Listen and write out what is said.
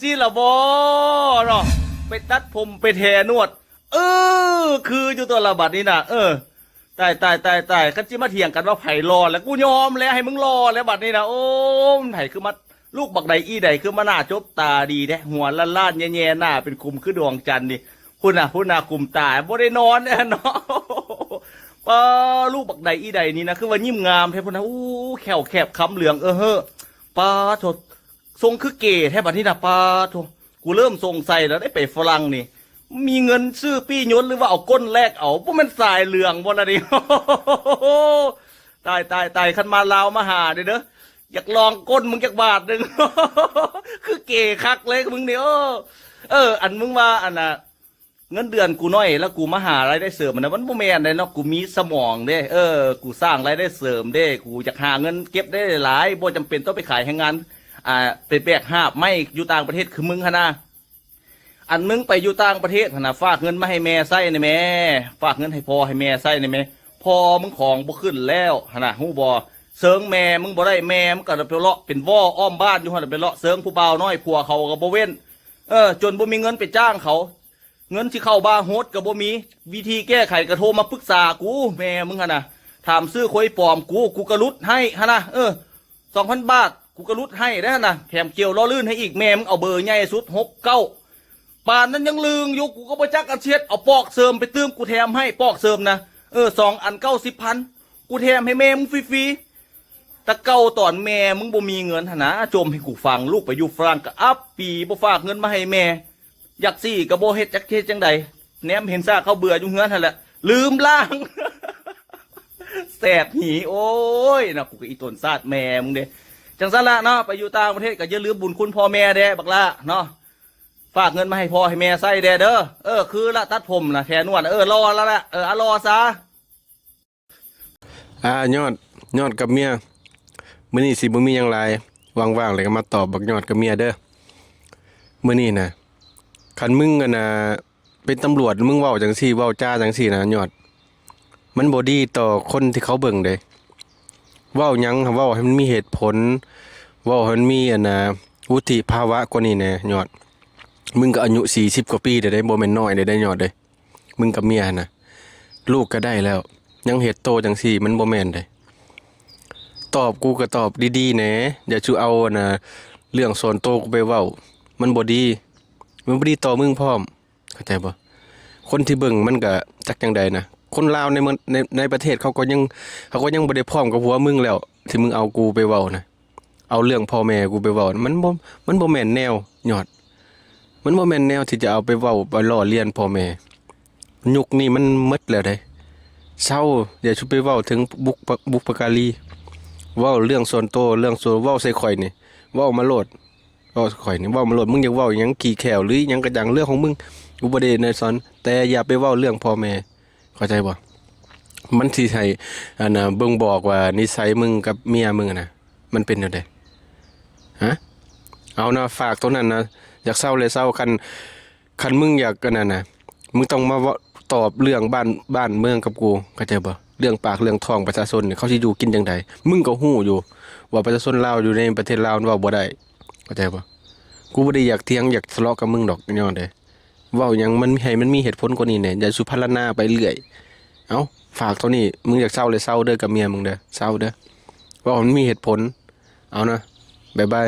ຊີ້ລະບໍ່ເນາະ ໄປຕັດຜົມໄປແທໜວດ ເອີ ຄືຢູ່ຕົວລະບັດນີ້ນະ ເອີ ຕາຍ ຕາຍ ຕາຍ ຕາຍ ຄັນຊິມາຖຽງກັນວ່າໃຜຫຼໍ່ ແລ້ວກູຍອມແລ້ວ ໃຫ້ມຶງຫຼໍ່ແລ້ວບັດນີ້ນະ ໂອ້ ໃຜຄືມາ ລູກບັກໃດອີໃດ ຄືມາໜ້າຈົບຕາດີແທ້ ຫົວລ້ານໆ ແຍ່ໆ ໜ້າເປັນຂຸມຄືດວງຈັນນີ້ ພຸ້ນນະ ພຸ້ນນະ ຂຸມຕາ ບໍ່ໄດ້ນອນແນ່ເນາະ ປາ ລູກບັກໃດອີໃດນີ້ນະ ຄືວ່າຍິ້ມງາມແທ້ພຸ້ນນະ ໂອ້ ແຂ້ວແຄບຄຳເຫຼືອງ ເອີເຮີ ປາໂທ້ ຊົງຄືເກແທ້ບັດນີ້ນະ ປາໂທ້ ກູເລີ່ມສົງໄສແລ້ວ ໄດ້ໄປຝຣັ່ງນີ້ ມີເງິນຊື້ປີ້ຍົນ ຫຼືວ່າເອົາກົ້ນແລກເອົາ ບໍ່ແມ່ນສາຍເຫຼືອງບໍ່ລະນີ້ ຕາຍ ຕາຍ ຕາຍ ຄັນມາລາວມາຫາເດີ ຢາກລອງກົ້ນມຶງຈັກບາດໜຶ່ງ ຄືເກຄັກເລີຍມຶງນີ້ ເອີ ເອີ ອັນມຶງວ່າ ອັນນ່າ ເງິນເດືອນກູໜ້ອຍ ແລ້ວກູມາຫາລາຍໄດ້ເສີມ ອັນນັ້ນມັນບໍ່ແມ່ນເດ້ເນາະ ກູມີສະໝອງເດ້ ເອີ ກູສ້າງລາຍໄດ້ເສີມເດ້ ກູຢາກຫາເງິນເກັບໄດ້ຫຼາຍໆ ບໍ່ຈຳເປັນຕ້ອງໄປຂາຍແຮງງານ ອ່າ ໄປແບກຫາບໄມ້ຢູ່ຕ່າງປະເທດຄືມຶງຫັ້ນນະ ອັນມຶງໄປຢູ່ຕ່າງປະເທດຫັ້ນນະ ຝາກເງິນມາໃຫ້ແມ່ໃຊ້ແດ່ແມ້ ຝາກເງິນໃຫ້ພໍ່ໃຫ້ແມ່ໃຊ້ແດ່ແມ້ ພໍ່ມຶງຂອງບໍ່ຂຶ້ນແລ້ວຫັ້ນນະ ຮູ້ບໍ່ ເຊີງແມ່ມຶງບໍ່ໄດ້ ແມ່ມຶງກໍໄປເລາະເປັນວໍ້ອ້ອມບ້ານຢູ່ຫັ້ນ ໄປເລາະເຊີງຜູ້ບ່າວນ້ອຍ ຜົວເຂົາກໍບໍ່ເວັ້ນ ເອີ ຈົນບໍ່ມີເງິນໄປຈ້າງເຂົາ ເງິນຊິເຂົ້າບາໂຮດກໍບໍ່ມີ ວິທີແກ້ໄຂກໍໂທມາປຶກສາກູ ແມ່ມຶງຫັ້ນນະ ຖາມຊື້ຄວາຍປອມກູ ກູກໍຫຼຸດໃຫ້ຫັ້ນນະ ເອີ ສອງພັນບາດ ກູກໍຫຼຸດໃຫ້ໄດ້ຫັ້ນນະ ແຖມກຽວລໍ້ລື່ນໃຫ້ອີກ ແມ່ມຶງເອົາເບີໃຫຍ່ສຸດ ຫົກເກົ້າ ປານນັ້ນຍັງລຶງຢູ່ ກູກໍບໍ່ຈັກອັນຊິເຮັດ ເອົາປອກເສີມໄປຕື່ມ ກູແຖມໃຫ້ປອກເສີມນະ ເອີ ສອງອັນເກົ້າສິບພັນ ກູແຖມໃຫ້ແມ່ມຶງຟຣີໆ ແຕ່ເກົ່າຕອນແມ່ມຶງບໍ່ມີເງິນຫັ້ນນະ ຈົ່ມໃຫ້ກູຟັງ ລູກໄປຢູ່ຝຣັ່ງກໍອັບປີ ບໍ່ຝາກເງິນມາໃຫ້ແມ່ ຢາກຊີ້ກໍບໍ່ເຮັດ ຈັກເຮັດຈັ່ງໃດ ແນມເຫັນຊາກເຂົ້າເບືອຢູ່ເຮືອນຫັ້ນແຫຼະ ລືມລ້າງ ແສບຫີ ໂອ້ຍເນາະ ກູກໍອີຕົນຊາດແມ່ມຶງເດ້ ຈັ່ງຊັ້ນລະເນາະ ໄປຢູ່ຕ່າງປະເທດກໍຢ່າລືມບຸນຄຸນພໍ່ແມ່ເດ້ບັກຫຼ້າເນາະ ຝາກເງິນມາໃຫ້ພໍ່ໃຫ້ແມ່ໃຊ້ແດ່ເດີ ເອີ ຄືລະ ຕັດຜົມນະ ແທໜວດ ເອີ ຫຼໍ່ລະລະ ເອີ ອາ ຫຼໍ່ຊະ. ອາ ຍອດ ຍອດກັບເມຍ ມື້ນີ້ຊິບໍ່ມີຫຍັງຫຼາຍ ວ່າງໆ ແລ້ວກໍມາຕອບບັກຍອດກັບເມຍເດີ ມື້ນີ້ນະ ຄັນມຶງ ອັນນ່າ ເປັນຕຳຫຼວດ ມຶງເວົ້າຈັ່ງຊີ້ ເວົ້າຈາຈັ່ງຊີ້ນະ ຍອດ ມັນບໍ່ດີຕໍ່ຄົນທີ່ເຂົາເບິ່ງເດ້ ເວົ້າຫຍັງ ເວົ້າໃຫ້ມັນມີເຫດຜົນ ເວົ້າໃຫ້ມັນມີ ອັນນ່າ ວຸດທິພາວະກວ່ານີ້ແດ່ ຍອດ ມຶງກໍອາຍຸສີ່ສິບກວ່າປີແລ້ວເດ້ ບໍ່ແມ່ນນ້ອຍເດ້ ຍອດເດ້. ມຶງກັບເມຍຫັ້ນນະ ລູກກໍໄດ້ແລ້ວ ຍັງເຮັດໂຕຈັ່ງຊີ້ ມັນບໍ່ແມ່ນເດ້ ຕອບ ກູກໍຕອບດີໆແດ່ ຢ່າສູ່ເອົາ ອັນນ່າ ເລື່ອງສ່ວນໂຕກູໄປເວົ້າ ມັນບໍ່ດີ ມັນບໍ່ດີຕໍ່ມຶງພ້ອມ ເຂົ້າໃຈບໍ່? ຄົນທີ່ເບິ່ງມັນກໍຈັກຈັ່ງໃດນະ ຄົນລາວໃນເມືອງ ໃນ ໃນປະເທດເຂົາກໍຍັງ ເຂົາກໍຍັງບໍ່ໄດ້ພ້ອມກັບຫົວມຶງແລ້ວ ທີ່ມຶງເອົາກູໄປເວົ້ານະ ເອົາເລື່ອງພໍ່ແມ່ກູໄປເວົ້າ ມັນບໍ່ ມັນບໍ່ແມ່ນແນວ ຍອດ ມັນບໍ່ແມ່ນແນວທີ່ຈະເອົາໄປເວົ້າ ໄປລໍ້ລຽນພໍ່ແມ່ ຍຸກນີ້ມັນໝົດແລ້ວເດ້ ເຊົາ ຢ່າສູ່ໄປເວົ້າເຖິງບຸບ ບຸບພະກາລີ ເວົ້າເລື່ອງສ່ວນໂຕ ເລື່ອງສ່ວນ ເວົ້າໃສ່ຂ້ອຍນີ້ ເວົ້າມາໂລດ ເວົ້າໃສ່ຂ້ອຍນີ້ ເວົ້າມາໂລດ ມຶງຢາກເວົ້າຫຍັງ ຂີ້ແຂ້ວ ຫຼື ຫຍັງກໍຈັ່ງ ເລື່ອງຂອງມຶງ ກູບໍ່ໄດ້ແນວສອນ ແຕ່ຢ່າໄປເວົ້າເລື່ອງພໍ່ແມ່ ເຂົ້າໃຈບໍ່? ມັນຊິໃຫ້ ອັນນ່າ ບົ່ງບອກວ່ານິໄສມຶງກັບເມຍມຶງນະ ມັນເປັນແນວໃດ? ຮະ? ເອົານະ ຝາກໂຕນັ້ນນະ ຢາກເຊົາແຫຼະເຊົາ ຄັນ ຄັນມຶງຢາກອັນນັ້ນນະ ມຶງຕ້ອງມາເວົ້າ ຕອບເລື່ອງບ້ານ ບ້ານເມືອງກັບກູ ເຂົ້າໃຈບໍ່? ເລື່ອງປາກເລື່ອງທ້ອງປະຊາຊົນນີ້ ເຂົາຊິຢູ່ກິນຈັ່ງໃດ? ມຶງກໍຮູ້ຢູ່ວ່າປະຊາຊົນລາວຢູ່ໃນປະເທດລາວມັນເວົ້າບໍ່ໄດ້ ເຂົ້າໃຈບໍ່? ກູບໍ່ໄດ້ຢາກຖຽງຢາກທະເລາະກັບມຶງດອກ ຍ້ອນໃດ ເວົ້າຫຍັງມັນໃຫ້ມັນມີເຫດຜົນກວ່ານີ້ແດ່ ຢ່າສູ່ພັນລະນາໄປເລື້ອຍ. ເອົ້າ ຝາກເທົ່ານີ້ ມຶງຢາກເຊົາແລ້ວເຊົາເດີ ກັບເມຍມຶງເດີ ເຊົາເດີ ເວົ້າໃຫ້ມັນມີເຫດຜົນ. ເອົານະ ບາຍບາຍ.